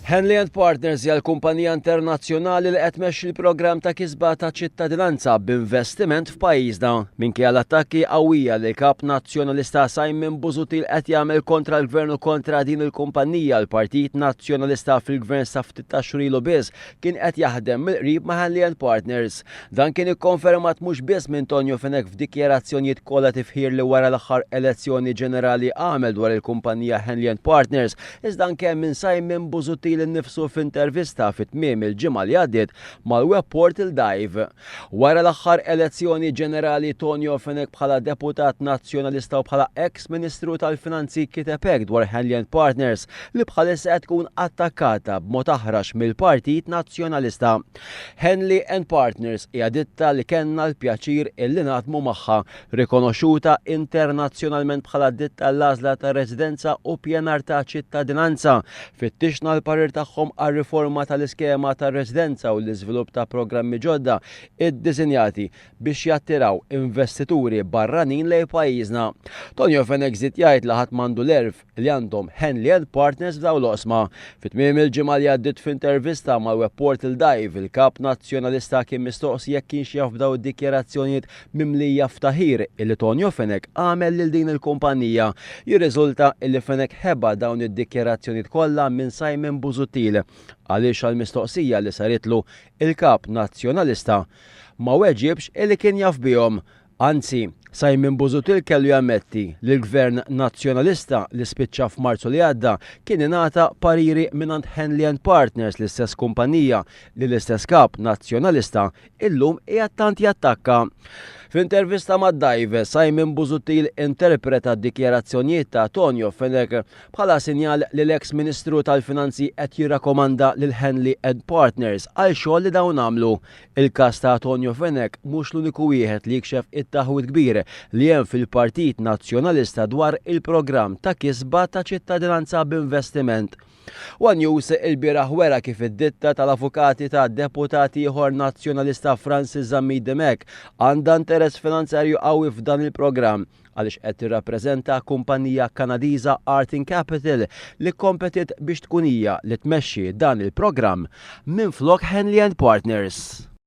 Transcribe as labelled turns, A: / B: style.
A: Henley and Partners hija l-kumpanija internazzjonali li qed tmexxi l-programm ta' kisba ta' ċittadinanza b'investiment f'pajjiżna. Minkejja l-attakki qawwija li l-Kap Nazzjonalista Simon Busuttil qed jagħmel kontra l-Gvern u kontra din il-kumpanija, l-Partit Nazzjonalista fil-Gvern sa ftit ta' xhur ilu biss kien qed jaħdem mill-qrib ma' Henley and Partners. Dan kien ikkonfermat mhux biss minn Tonio Fenech f'dikjarazzjonijiet kollha tifħir li wara l-aħħar elezzjoni ġenerali għamel dwar il-kumpanija Henley and Partners, iżda anke minn Simon Busuttil innifsu f'intervista fi tmiem il-ġimgħa li għaddiet mal-web portal Dive. Wara l-aħħar elezzjoni ġenerali Tonio Fenech bħala deputat Nazzjonalista u bħala eks Ministru tal-Finanzi kiteb hekk dwar Henley and Partners li bħalissa qed tkun attakkata b'mod aħrax mill-Partit Nazzjonalista. Henley and Partners hija ditta li kellna l-pjaċir illi naħdmu magħha, rikonoxxuta internazzjonalment bħala ditta l-għażla ta' residenza u pjanar ta' ċittadinanza. Fittixna l-parir tagħhom għar-riforma tal-iskema tar-residenza u l-iżvilupp ta' programmi ġodda iddisinjati biex jattiraw investituri barranin lejn pajjiżna. Tonio Fenech żied jgħid li ħadd m'għandu l-għerf li għandhom Henley and Partners f'dawn l-oqsma. Fi tmiem il-ġimgħa li għaddiet f'intervista mal-web portal Dive, il-Kap Nazzjonalista kien mistoqsi jekk kienx jaf b'dawn id-dikjarazzjonijiet mimlija ftaħir illi Tonio Fenech għamel lil din il-kumpanija. Jirriżulta illi Fenech ħeba dawn id-dikjarazzjonijiet kollha minn Simon Busuttil għaliex għall-mistoqsija li saritlu il-Kap Nazzjonalista ma weġibx illi kien jaf bihom. Anzi, Simon Busuttil kellu jammetti li l-Gvern Nazzjonalista li spiċċa f'Marzu li għadda kien ingħata pariri mingħand Henley and Partners, l-istess kumpanija li l-istess Kap Nazzjonalista illum qiegħed tant jattakka. F'intervista ma' Dive, Simon Busuttil interpreta d-dikjarazzjonijiet ta' Tonio Fenech bħala sinjal li l-eks Ministru tal-Finanzi qed jirrakkomanda lil Henley and Partners għal xogħol li dawn għamlu. Il-każ ta' Tonio Fenech mhux l-uniku wieħed li jikxef it-taħwid kbir li hemm fil-Partit Nazzjonalista dwar il-programm ta' kisba ta' ċittadinanza b'investiment. One News ilbieraħ wera kif id-ditta tal-avukati ta' deputat ieħor Nazzjonalista Francis Zammit Dimech għandha interess finanzjarju qawwi f'dan il-programm għaliex qed tirrappreżenta kumpanija Kanadiża Artin Capital li kkompetiet biex tkun hija li tmexxi dan il-programm minflok Henley and Partners.